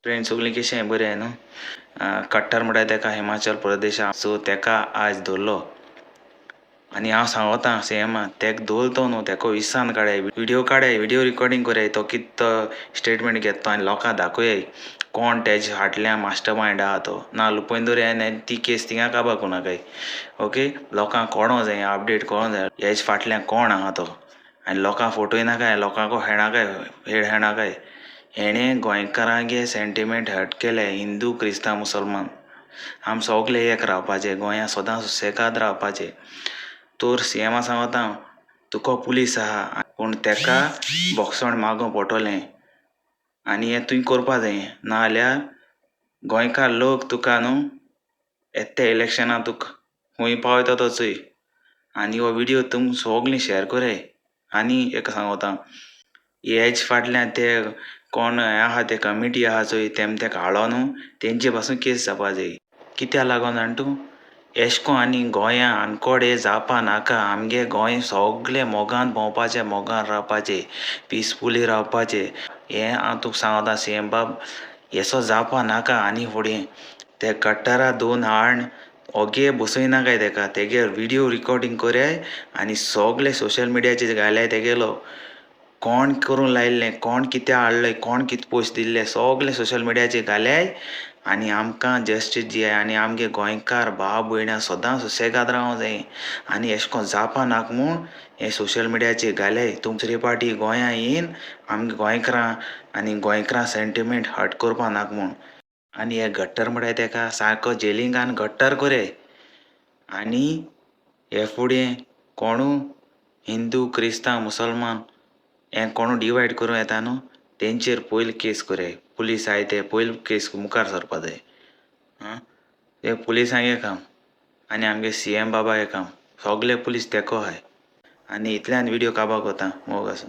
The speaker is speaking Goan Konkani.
फ्रेंड सगळीं कशें बरें न्हू. कट्टर म्हणटाय तेका हिमाचल प्रदेशा, सो तेका आज धरलो. आनी हांव सांगता सीएमा तेका धरलो न्हू, तेका विसान काडाय, व्हिडियो काडाय, व्हिडियो रिकॉर्डिंग कराय, तो कित स्टेटमेंट घेता आनी लोकांक दाखोय कोण तेजे फाटल्यान मास्टर मायंड आहा तो. ना लुपयन दवरया आनी ती केस थिंगा काबार करूं नाकाय. ओके, लोकांक कोणो जाय, अपडेट कोणो जाय हेज फाटल्यान कोण आहा तो. आनी लोकांक फोटोय नाकाय, लोकांक हेणाकाय, हेड हेणाकाय. हेणें गोंयकारांगे सेंटिमेंट हर्ट केले. हिंदू क्रिस्तांव मुसलमान आम सगळे एक रावपाचे, गोंया सदां सुसेगाद रावपाचे. तर सीएमा सांगता तुका पुलीस आहा पूण तेका बोगसण मागूंक पडटलें आनी हें तुवें करपा जाय, नाजाल्यार गोंयकार लोक तुका न्हू येता इलेक्शनाक तुका खंय पावयता तो चोय. आनी हो व्हिडियो तुमी सगळीं शेअर कराय. आनी एक सांगता, हेज फाटल्यान ते कोण हें आहा ते कमिटी आहा चोय, तेम तेका हाडलो न्हू, तेंचे पासून केस जावपा जाय. कित्याक लागून जाण तूं, एशको आनी गोंया आनकोडे जावपा नाका. आमगे गोंय सगळे मोगान भोंवपाचें, मोगान रावपाचें, पिसफुली रावपाचें. हें हांव तुका सांगता सीएम बाब, येसो जावपा नाका. आनी फुडें ते कट्टरा दोन हाड, ओगे बसय नाकाय तेका, तेगे व्हिडियो रिकॉर्डिंग कराय आनी सगळे सोशल मिडियाचेर घालाय तेगेलो, कोण करूंक लायिल्लें, कोण कितें हाडलें, कोण कितें पयशे दिल्ले, सगळे सोशल मिडियाचेर घालाय आनी आमकां जस्टीस दियाय. आनी आमगे गोंयकार भाव भयणां सदां सुसेगाद रावंक जाय आनी एशें कोन्न जावपा नाका म्हूण हें सोशल मिडियाचेर घालाय. दुसरे पाटी गोंया येवन आमगे गोंयकारां आनी गोंयकारां सेंटिमेंट हर्ट करपा नाका म्हूण. आनी हे गट्टर म्हणटाय तेका सारको जेलिंगान गट्टर कराय. आनी हे फुडें कोणू हिंदू क्रिस्तांव मुसलमान हें कोणू डिवायड करूं येता न्हू, तेंचेर पयलीं केस कराय. पुलीस आहाय ते पयलीं केस मुखार सरपा जाय. आं, ते पुलिसांगे काम आनी आमगे सी एम बाबागे काम, सगळे पुलीस तेको आहाय. आनी इतल्यान व्हिडियो काबार करता. मोग आसूं.